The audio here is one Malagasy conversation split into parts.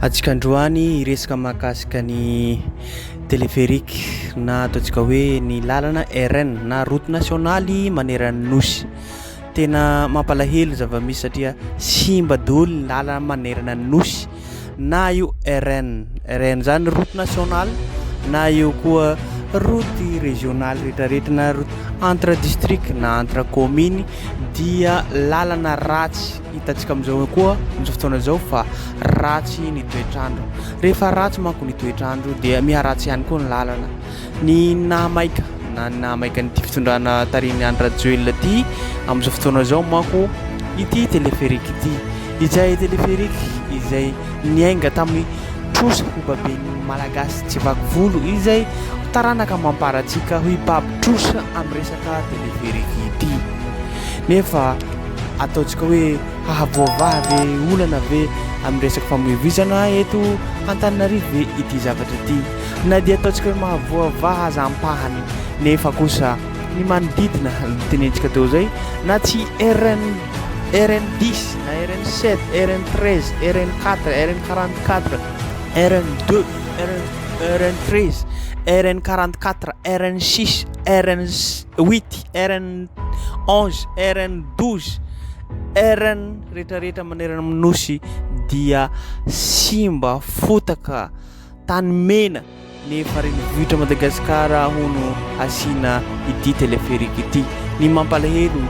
Antsika androany hiresaka mahakasika ny téléphérique na ataontsika hoe ny lalana RN na route nationale manerana ny nosy. Tena mampalahelo ny zava-misy satria simba daholo ny lalana manerana ny nosy na io RN, RN zany route nationale na io koa route régionale rehetrarehetra na route entre district na entre commune dia lalana ratsy hitantsika amin'izao koa amin'izao fotoana izao fa ratsy ny toetr'andro. Rehefa ratsy manko ny toetr'andro dia miharatsy ihany koa ny lalana. Ny nahamaika na ny nahamaika an'ity fitondrana tarihin'i Andry Rajoelina ity amin'izao fotoana izao manko ity téléphérique ity. Izay téléphérique izay niainga tamin'ny trosa ho baben'ny Malagasy tsy vaky volo izay taranaka mamparatsika ho hibaby trosa amin'ny resaka téléphérique ity. Nefa ataontsika hoe hahavoavaha ve olana ve amin'ny resaka famoivoizana eto Antananarivo ve ity zavatra ity? Na dia ataontsika hoe mahavoavaha aza ampahany nefa kosa ny manodidina notenentsika teo izay na tsy RN RN 10 na RN 7, RN 13, RN 4, RN 44, RN 2, RN RN 13, RN 44, RN 6, RN 8, RN 11, RN 12, RN rehetrarehetra manerana amin'ny nosy dia simba fotaka tany mena nefa renivohitra Madagascar hono asiana ity téléphérique ity. Ny mampalahelo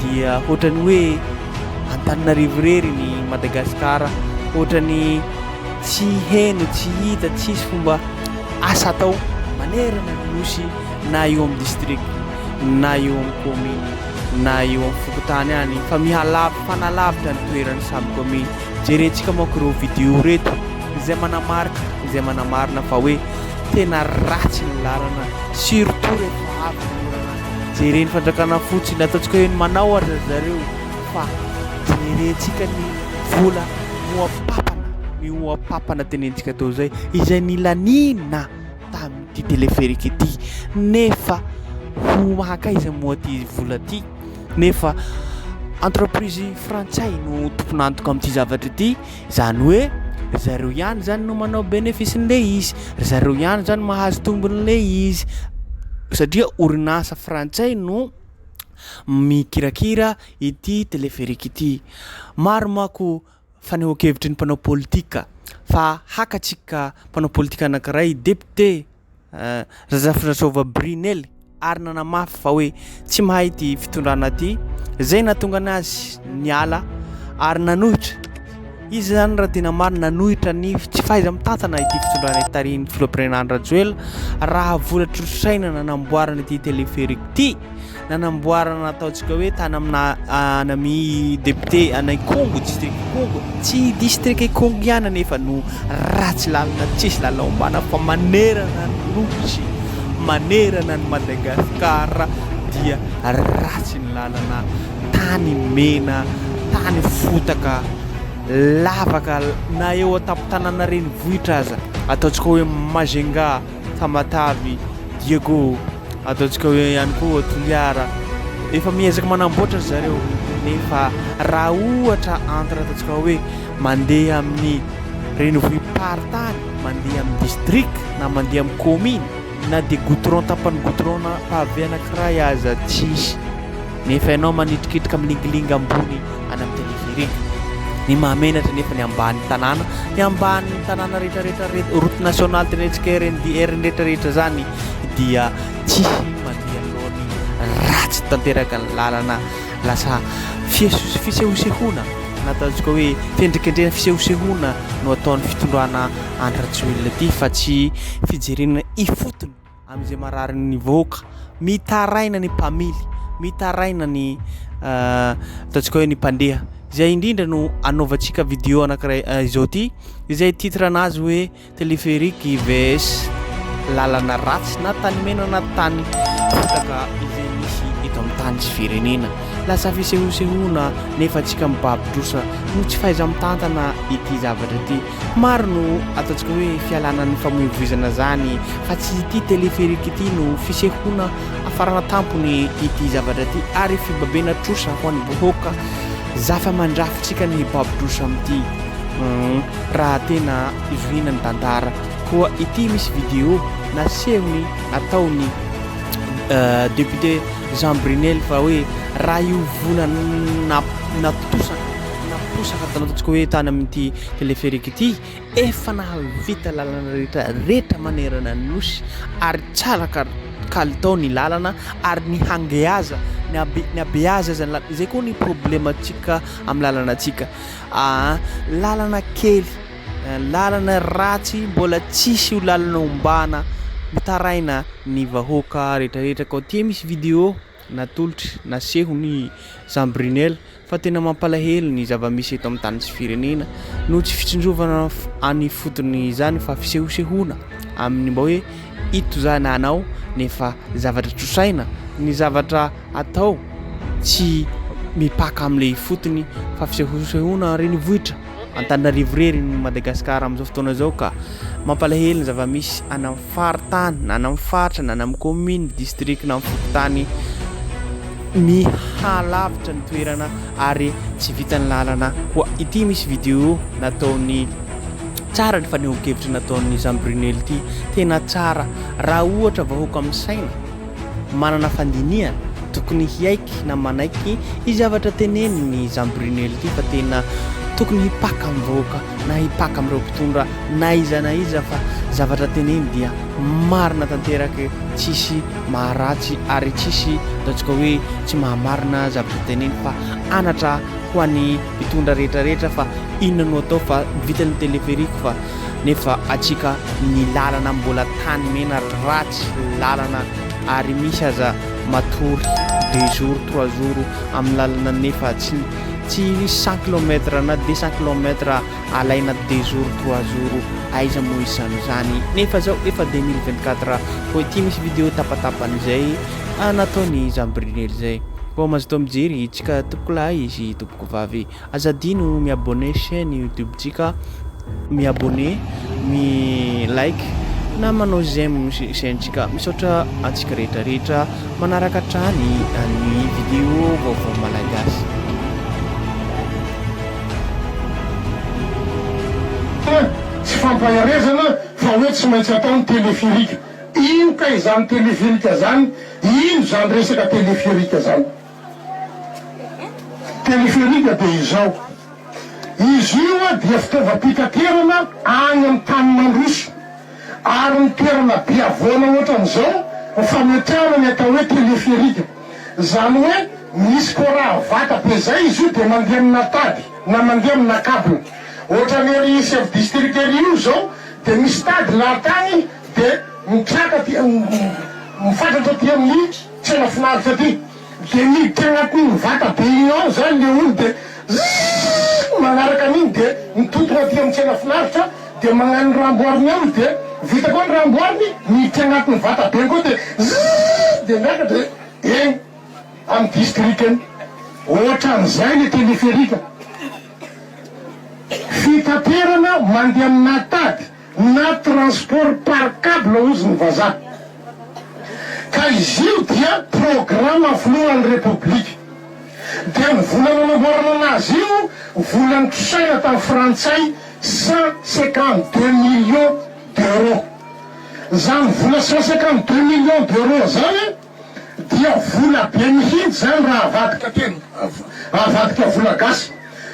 dia hoatrany hoe Antananarivo irery ny Madagascar, hoatrany tsy heno, tsy hita, tsisy fomba asa atao manerana ny nosy na eo amin'ny district na eo amin'ny commune na eo amin'ny fokontany any fa mihalava, fanalavitra ny toeran'ny samy commune. Jerentsika manko ireo vidéo ireto izay manamarika, izay manamarina fa hoe tena ratsy ny lalana surtout rehefa avy ny orana. Jeren'ny fanjakana fotsiny, ataontsika hoe ny manao aza ry zareo fa jerentsika ny vola mihoa-papana, mihoa-papana tenenitsika teo izay, izay nilaniana tamin'ity téléphérique ity nefa ho mankaiza moa ity vola ity? Nefa entreprise frantsay no tompon'antoka amin'ity zavatra ity, izany hoe ry zareo ihany zany no manao bénéfice-n'le izy, ry zareo ihany zany mahazo tombon'le izy satria orinasa frantsay no mikirakira ity téléphérique ity. Maro manko fanehoan-kevitry ny mpanao politika fa haka antsika mpanao politika anankiray député Razafindrasova Brunelle ary nanamafy fa hoe tsy mahay ity fitondrana ity, izay nahatonga anazy niala ary nanohitra, izy zany raha tena marina nanohitra ny tsy fahaiza-mitantana ity fitondrana tarihin'ny filoham-pirenena Andry Rajoelina raha vola trosaina nanamboarana ity téléphérique ity. Nanamboarana ataontsika hoe tany amina any amin'ny député any Ikongo, district Ikongo. Tsy district Ikongo ihany anefa no ratsy lalana, tsisy lalana ombana fa manerana ny nosy, manerana an'i Madagascar dia ratsy ny lalana, tany mena, tany fotaka, lavaka na eo an-tampon-tanàna renivohitra aza, ataontsika hoe Majunga. Tamatave, Diego, ataontsika hoe ihany koa Toliara, efa miezaka manamboatra ry zareo nefa raha ohatra entre ataontsika hoe mandeha amin'ny renivohi-paritany, mandeha amin'ny district na mandeha amin'ny commune na dia goudron tapany goudron na pavé anankiray aza tsisy. Nefa ianao manitrikitrika milingilingy ambony any amin'ny téléphérique. Ny mahamenatra nefa ny ambany tanàna, ny ambany tanàna rehetrarehetra route nationale tenentsika RND, RN rehetrarehetra zany dia tsisy mandeha alohan'ny ratsy tanteraka ny lalana lasa fisehosehoana na ataontsika hoe fiendrikendrehana fisehosehoana no ataon'ny fitondrana Andry Rajoelina ity fa tsy fijerena ifotony. amin'izay marary ny vahoaka, mitaraina ny mpamily, mitaraina ny ataontsika hoe ny mpandeha, izay indrindra no anaovantsika vidéo anankiray izao ity, izay titre anazy hoe téléphérique vs lalana ratsy na tany mena na tany fotaka izay misy eto amin'ny tany sy firenena. Lasa fisehosehoana nefa antsika mibaby trosa noho tsy fahaiza-mitantana ity zavatra ity. Maro no ataontsika hoe fialana ny famoivoizana zany fa tsy ity téléphérique ity no fisehoana farana tampony ity zavatra ity ary fibabena trosa ho an'ny bohoka zafa mandrafitsika ny hibaby trosa amin'ity. Raha tena zohiana ny tantara. Koa ity misy video nasehony nataony député Jean Brunel fa hoe raha io vola natosaka naposaka ataontsika hoe tany amin'ity téléphérique ity efa nahavita lalana rehetra rehetra manerana ny nosy ary tsara kalitao ny lalana ary ny hangeaza ny habe ny habeaza aza ny lalana izay koa ny problemantsika amin'ny lalanantsika Aa lalana kely, lalana ratsy mbola tsisy io lalana ombana mitaraina ny vahoaka retraretra kao ty misy video natolotry nasehony Jean Brunel fa tena mampalahelo ny zava-misy eto amin'ny tany sy firenena no tsy fitsinjovana any fotony izany fa fisehosehoana amin'ny mba hoe ito zany anao nefa zavatra trosaina ny zavatra atao tsy mipaka amin'ilay ifotony fa fisehosehoana renivohitra Antananarivo irery ny Madagasikara amin'izao fotoana izao ka mampalahelo ny zava-misy any amin'ny faritany na any amin'ny faritra na any amin'ny commune, district na amin'ny fokontany mihalavitra ny toerana ary tsy vita ny lalana koa ity misy vidéo nataon'ny tsara ny fanehoan-kevitra nataon'ny Jean Brunel ity tena tsara raha ohatra vahoaka misaina manana fandinihana, tokony hiaiky na manaiky i zavatra teneniny Jean Brunel ity fa tena tokony hipaka amin'ny vahoaka na hipaka amin'ireo mpitondra na iza na iza fa zavatra teneny dia marina tanteraka tsisy maharatsy ary tsisy ataontsika hoe tsy mahamarina zavatra teneny fa anatra ho an'ny mpitondra rehetra rehetra fa inona no atao fa vita ny téléphérique fa nefa atsika ny lalana mbola tany mena ratsy lalana ary misy aza matory deux jours trois jours amin'ny lalana nefa tsy tsy cent kilomètre na 200 kilomètre alaina deux jours trois jours aiza moa isan'izany nefa zao efa 2024 koa ity misy vidéo tapatapany zay nataony Zambrinely zay koa mazotoa mijery tsika tompokolahy sy tompokovavy. Aza adino mi abonner chaine youtube tsika, mi abonner, mi like na manao j'aime chaine tsika. Misaotra antsika rehetra rehetra manaraka hatrany ny vidéo vaovao malagasy. Tsy fampaherezana fa hoe tsy maintsy atao ny téléphérique. Ino kay izany téléphérique zany? Ino zany resaka téléphérique zany? Téléphérique dia izao, izy io dia fitaovam-pitaterana any amin'ny tany mandroso ary ny toerana be havoana ohatran'izao no fametrahana ny atao hoe téléphérique. Izany hoe misy courant vata be izay izy io dia mandeha amina tady na mandeha amina câble. Ohatran'ny ery chef district ery io izao dia misy tady lahatany dia mitraka aty mifatratra aty amin'ny tsena finaritra aty. Dia miditra agnatin'iny vata be iny ao zany le olo dia zzzz magnaraka an'iny dia mitontona aty amin'ny tsena finaritra dia magnano ny raha amboariny ao izy dia vita koa ny raha amboariny miditra agnatin'ny vata be koa dia zzzz dia miakatra dia eny amin'ny district eny. Ohatran'izay le téléphérique. Fitaterana mandeha aminà tady. na transport par cable hozy ny vazaha. Ka izy io dia programa filohan'ny Repoblika. Dia ny vola nanamboarana anazy io vola notrosaina tamin'ny frantsay 152 millions d'euros. Zany vola 152 millions d'euros zany dia vola be mihitsy zany raha avadika teny avadika vola gasy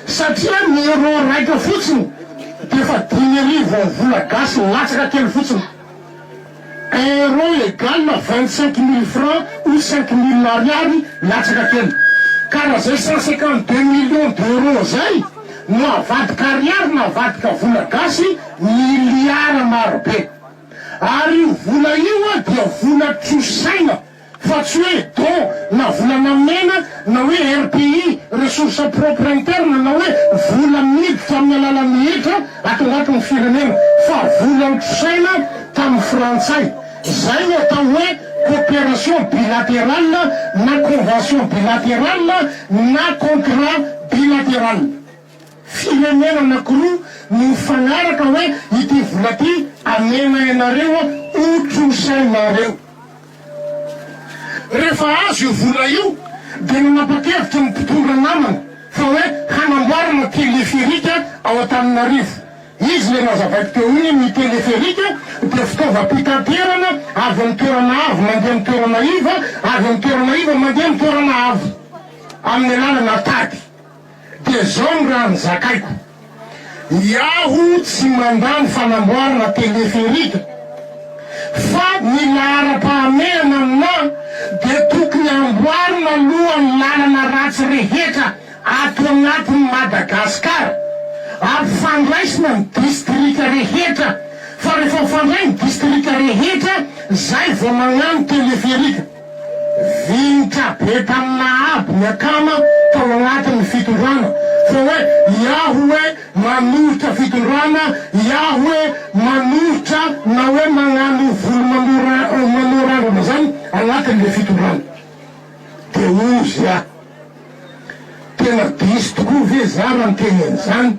satria ny euro raika fotsiny dia efa 5000 ny vola gasy latsaka kely fotsiny un euro égale 25 000 francs ou 5 000 ariary latsaka kely ka raha zay 152 millions d'euros zay no avadika ariary na avadika vola gasy miliara marobe. Ary io vola io dia vola trosaina fa tsy hoe don na vola namena na hoe RPI, ressource propre interne, na hoe vola miditra amin'ny alalan'ny hetra ato anatin'ny firenena fa vola notrosaina tamin'ny frantsay. Izay no atao hoe coopération bilatérale na convention bilatérale na contrat bilatéral. Firenena anakiroa no mifanaraka hoe ity vola ity amenay anareo ho trosainareo. Rehefa azo io vola io dia nanapa-kevitra ny mpitondra namana. fa hoe hanamboarana téléphérique ao Antananarivo. Izy le nazavaiko teo iny, ny téléphérique dia fitaovam-pitaterana avy amin'ny toerana avo mandeha amin'ny toerana iva, avy amin'ny toerana iva mandeha amin'ny toerana avo amin'ny alalana tady. Dia zao ny raha nozakaiko, iaho tsy mandà ny fanamboarana téléphérique fa ny laharam-pahamehana aminà dia tokony amboarina aloha ny lalana ratsy rehetra ato anatin'i Madagasikara, ampifandraisina ny distrika rehetra fa rehefa mifandray ny distrika rehetra zay vao magnano téléphérique. Vinitra be tamina aby ny akama tao anatin'ny fitondrana fa hoe iaho hoe manoritra fitondrana, iaho hoe manoritra na hoe magnano volo manao randrana zany anatin'le fitondrana. De ozy ah! Tena diso tokoa ve za raha niteny an'izany?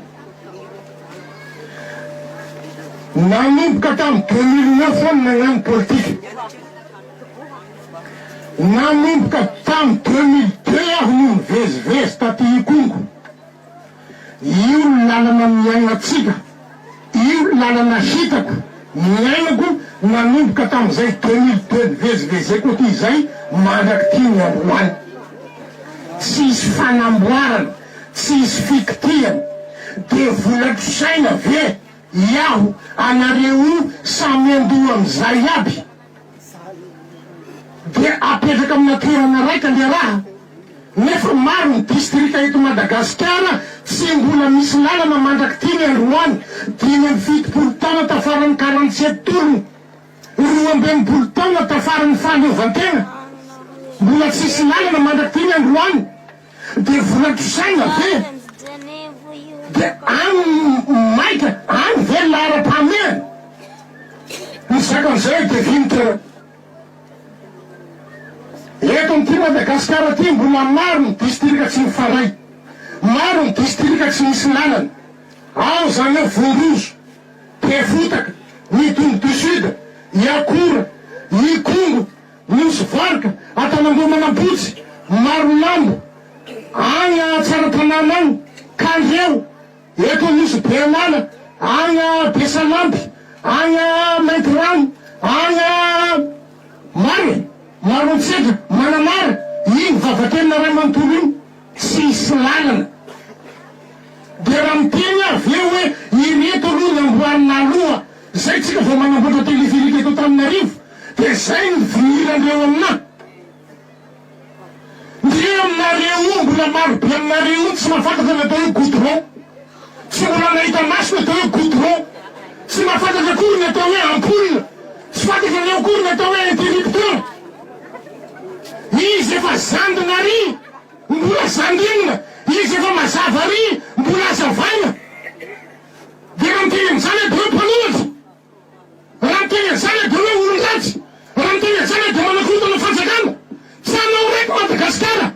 Nanomboka tamin'ny 2009 aho no nagnano politika. Nanomboka tamin'ny 2002 aho no nivezivezy taty Ikongo. Io ny lalana niainantsika, io ny lalana hitako, niainako nanomboka tamin'izay 2002 nivezivezeko aty izay mandrak'ity ny androany. Tsisy fanamboarana, tsisy fikitihana. Dia vola trosaina ve iaho anareo io samy andoha amin'izay aby? Dia apetraka amina toerana raika le raha nefa maro ny distrika eto Madagasikara tsy mbola misy lalana mandrak'ity ny androany, 75 taona tafaran'ny 47 tolona, 62 taona tafaran'ny fahaleovantena mbola tsisy lalana mandrak'ity ny androany, dia vola trosaina ve? Dia any maika any ve ny laharam-pahamehana? Ny zakan'izay hoe devine terrain. Eto amin'ity Madagasikara ity mbola maro ny distrika tsy mifandray. Maro ny distrika tsy misy lalana. Ao izany hoe Vondrozo, Befotaka, Midongy du Sud, Iakora, Ikongo, Nosy Varika, Antanamboa Manampotsy, Marolambo, any Tsaratanàna any, Kandreho, Eto Nosy Be An'ala, any Besalampy, any Maintirano, any maro e, Maroantsetra, Mananara, iny Vavatenina iray manontolo iny, tsisy lalana. Dia raha miteny aho avy eo hoe ireto aloha ny amboarina aloha, zay tsika vao manamboatra téléphérique eto Antananarivo, dia zay ny viniran-dreo aminà. Ndry aminareo io mbola maro be aminareo io tsy mahafantatra ny atao hoe goudron. Tsy mbola nahita maso ny atao hoe goudron. Tsy mahafantatra akory ny atao hoe ampoule. Tsy fantatrareo akory ny atao hoe interrupteur. Izy efa zandrina ary mbola zandrinina. Izy efa mazava ary mbola azavaina. Dia raha miteny an'izany aho dia hoe mpanohitra. Raha miteny an'izany aho dia hoe olon-dratsy. Raha miteny an'izany aho dia manakorontana fanjakana. Tsy hanao raiky Madagasikara.